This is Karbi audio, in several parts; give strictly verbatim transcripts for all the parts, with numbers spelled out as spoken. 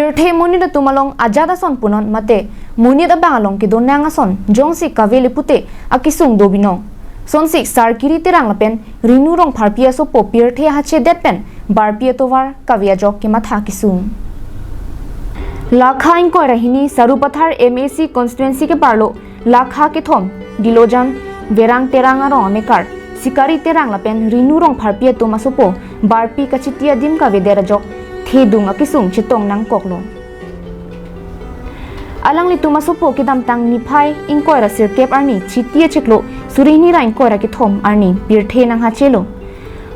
Pirthe monit atum along ajat ason punon mate monit abang along kedo nang ason jongsi kave le pute akesung do binong. Sonsi Sarkiri Terang lapen Rinu Rongpharpi asopo pirthe hachedet pen barpi atovar kave ajok kematha kesung. Lakha ingkoi ra hini Sarupathar M A C constituency ke-arlo Lakha kethom Dilojan Verang Terang arong amekar Sikari Terang lapen Rinu Rongpharpi atum asopo barpi kachiti adim kavedet ajok thedung akesung chetong nangkoklo. Alanglitum asopo kedamtang niphai ingkoi ra sirkep arni Chiti achiklo suri hini ra ingkoi ra kethom arni pirthe nanghachelo.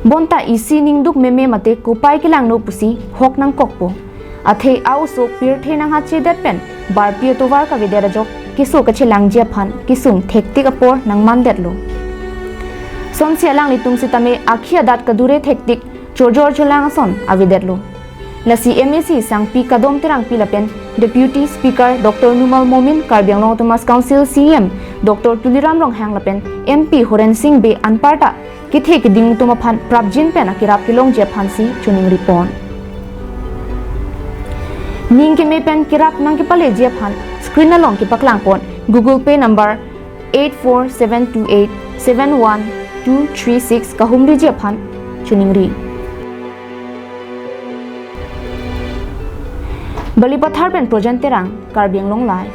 Bonta isi ningduk meme mate kopai kelangno pusi hok nangkokpo. Athe a-oso pirthe nanghachedet pen barpi atovar kavedet ajok keso kachelangji aphan kesung thektik apor nangmandetlo. Sonsi alanglitum sitame akhi adat kadure thektik chojor cholang ason avedetlo. Lasi M A C Sangpi Kadom Terangpi lapen Deputy Speaker Doctor Numal Momin, Karbi Anglong Autonomous Council C E M Doctor Tuliram Ronghang lapen M P Horen Sing Bey anparta kethe keding atum aphan prapjin pen akerap kelongji aphansi choningri pon. Ning keme pen kerap nangkepaleji aphan screen along kepaklangpon Google Pay number eight four seven two eight seven one two three six kahumriji aphan choningri. Balipathar pen Projan Terang, Karbi Anglong Live.